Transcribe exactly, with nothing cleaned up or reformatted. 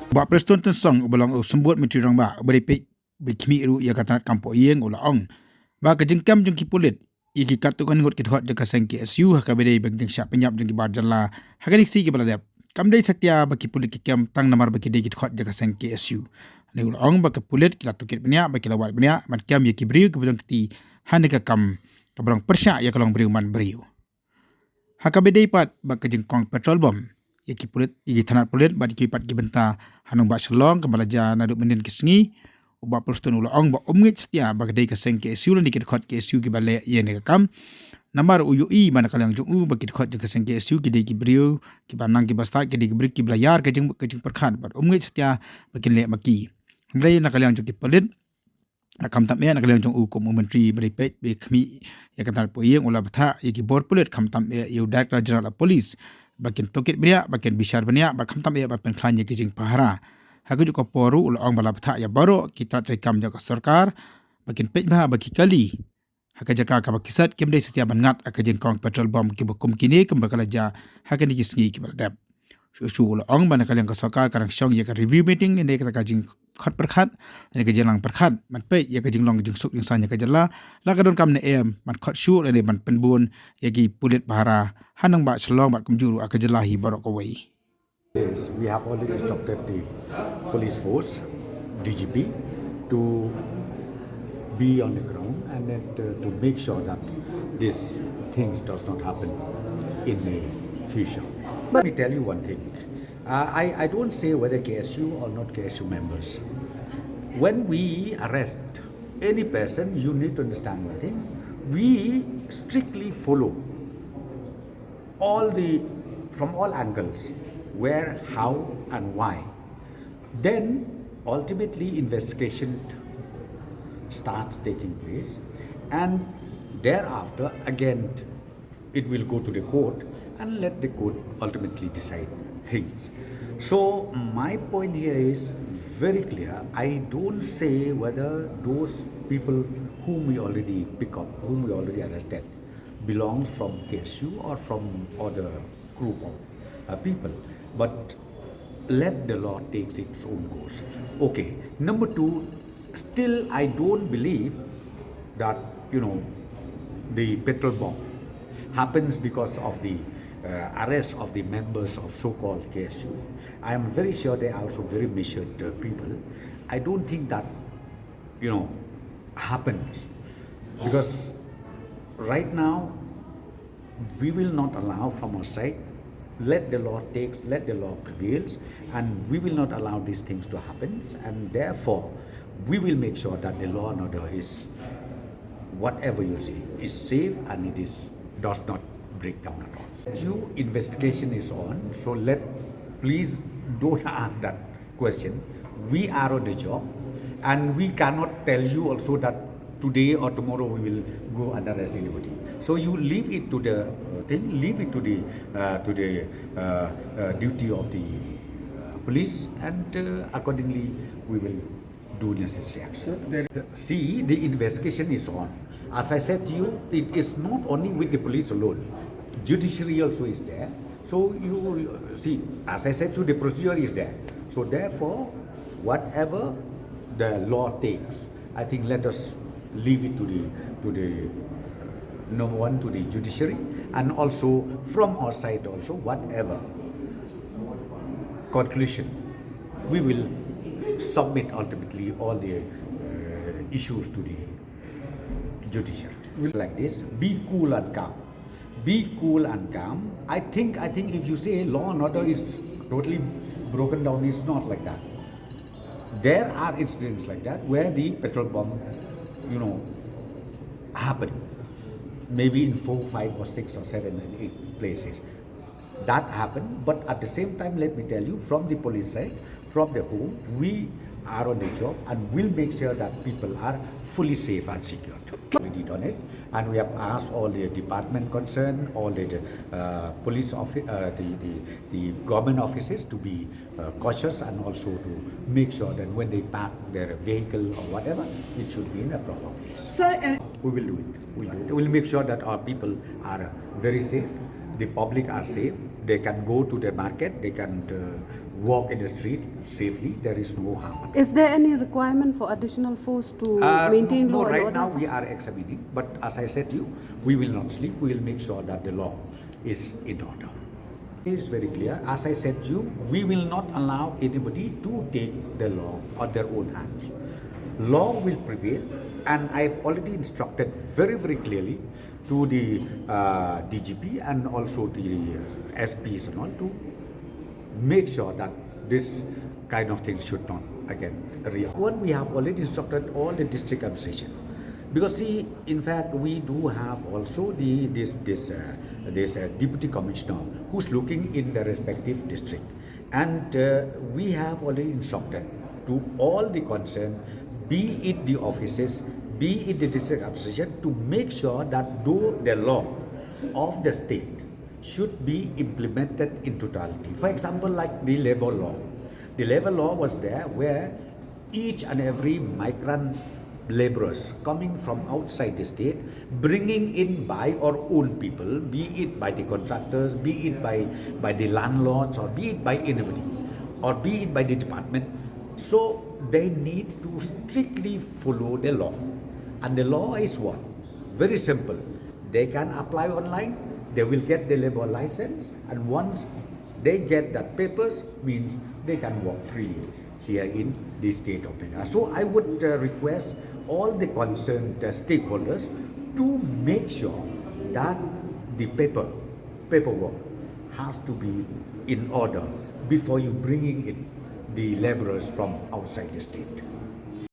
Bah Prestone Tynsong, uba long u symbud Myntri Rangbah, uba dei peit bad khmih ruh ïa ka tnat kam poh ïing, u la ong ba ka jingkem jong ki pulit ïa ki katto katne ngut ki dkhot jong ka seng K S U ha kaba dei ba ka jingshah pynïap jong ki bar jylla ha kine ki sngi kiba la dep kam dei satia ba ki pulit ki kem tang namar ba ki dei ki dkhot jong ka seng K S U. Hynrei u la ong ba ki pulit ki la tohkit bniah, ba ki la wad bniah ban kem ïa ki briew kiba jong kti ha kane ka kam kaba long pyrshah ïa ka long briew man briew. Ha kaba dei pat bad ka jingkong petrol bomb ïa ki pulit, ïa ki tnat pulit bad ïa ki pat ki bynta ha nongbah Shillong kaba la jia naduh mynhynnin ki sngi, u Bah Prestone u la ong ba um ngeit satia ba ka dei ka seng K S U lane ki dkhot K S U kiba leh ïa kane ka kam. Namar u ïohi ba na ka liang jong u ba ki dkhot jong ka seng K S U ki dei ki briew kiba nang kiba stad, ki dei ki briew kiba la ïar ka jing, ka jingpyrkhat, bad um ngeit satia ba kin leh ma ki. Hynrei na ka liang jong ki pulit, khamtam eh na ka liang jong u kum u Myntri ba dei peit bad khmih ïa ka tnat poh ïing, u la bthah ïa ki bor pulit, khamtam eh ïa u Director General of Police, ba kin tohkit bniah, ba kin bishar bniah, bad khamtam eh ba pynkhlaiñ ïa ki jingpahara. Ha kajuh ka por ruh u la ong ba la bthah ïa baroh ki tnat treikam jong ka sorkar ba kin peit bha ba ki kali ha ka jaka kaba ki set kim dei satia ban ngat ha ka jingkong petrol bomb kiba kum kine kumba ka la jia ha kine ki sngi kiba la dep. Shuh shuh u la ong ba na ka liang ka sorkar ka dang shong ïa ka review meeting lane kata ka jingkhot pyrkhat lane ka jinglang pyrkhat ban peit ïa ka jinglong jingsuk jingsan ïa ka jylla, la ka donkam ne em ban khot shuh lane ban pynbun ïa ki pulit pahara ha nongbah Shillong bad kumjuh ruh ha ka jylla hi baroh kawei. Yes, we have already instructed the police force, D G P, to be on the ground and then to, to make sure that these things does not happen in the future. Let me tell you one thing. Uh, I, I don't say whether K S U or not K S U members. When we arrest any person, you need to understand one thing. We strictly follow all the, from all angles, where, how, and why. Then ultimately investigation starts taking place, and thereafter again it will go to the court and let the court ultimately decide things. So my point here is very clear. I don't say whether those people whom we already pick up, whom we already arrested, belongs from K S U or from other group of uh, people. But let the law takes its own course. Okay. Number two, still I don't believe that, you know, the petrol bomb happens because of the uh, arrest of the members of so-called K S U. I am very sure they are also very measured uh, people. I don't think that, you know, happens because right now we will not allow from our side. Let the law takes, let the law prevails, and we will not allow these things to happen. And therefore, we will make sure that the law and order is, whatever you see, is safe and it is does not break down at all. You investigation is on, so let please don't ask that question. We are on the job, and we cannot tell you also that today or tomorrow we will go and arrest anybody. So you leave it to the uh, thing, leave it to the uh, to the uh, uh, duty of the uh, police, and uh, accordingly we will do necessary action. See, the investigation is on. As I said to you, it is not only with the police alone. Judiciary also is there. So you see, as I said to you, the procedure is there. So therefore, whatever the law takes, I think let us leave it to the to the number one, to the judiciary, and also from our side also, whatever conclusion we will submit ultimately all the uh, issues to the judiciary. Like this, be cool and calm. Be cool and calm. I think I think if you say law and order is totally broken down, it's not like that. There are incidents like that where the petrol bomb, you know, happen. Maybe in four, five, or six, or seven, and eight places. That happened, but at the same time, let me tell you, from the police side, from the home, we are on the job and will make sure that people are fully safe and secured. We did on it, and we have asked all the department concerned, all the uh, police office, uh, the, the, the government offices to be uh, cautious and also to make sure that when they park their vehicle or whatever, it should be in a proper place. Sir, and we will do it. We'll do it. We'll make sure that our people are very safe, the public are safe, They can go to the market, they can uh, walk in the street safely, there is no harm. Is there any requirement for additional force to Uh, maintain no, law and right order? Now we are examining, but as I said to you, we will not sleep. We will make sure that the law is in order. It is very clear. As I said to you, we will not allow anybody to take the law on their own hands. Law will prevail, and I have already instructed very, very clearly to the uh, D G P and also the uh, S Ps and all to make sure that this kind of thing should not again reoccur. One, we have already instructed all the district administration, because see, in fact, we do have also the this this uh, this uh, deputy commissioner who's looking in the respective district, and uh, we have already instructed to all the concerned, be it the offices, be it the district administration, to make sure that though the law of the state should be implemented in totality. For example, like the labor law. The labor law was there where each and every migrant laborers coming from outside the state, bringing in by our own people, be it by the contractors, be it by, by the landlords, or be it by anybody, or be it by the department. So they need to strictly follow the law. And the law is what? Very simple. They can apply online, they will get the labor license, and once they get that papers, means they can work freely here in the state of Meghalaya. So I would uh, request all the concerned uh, stakeholders to make sure that the paper paperwork has to be in order before you bringing in the laborers from outside the state.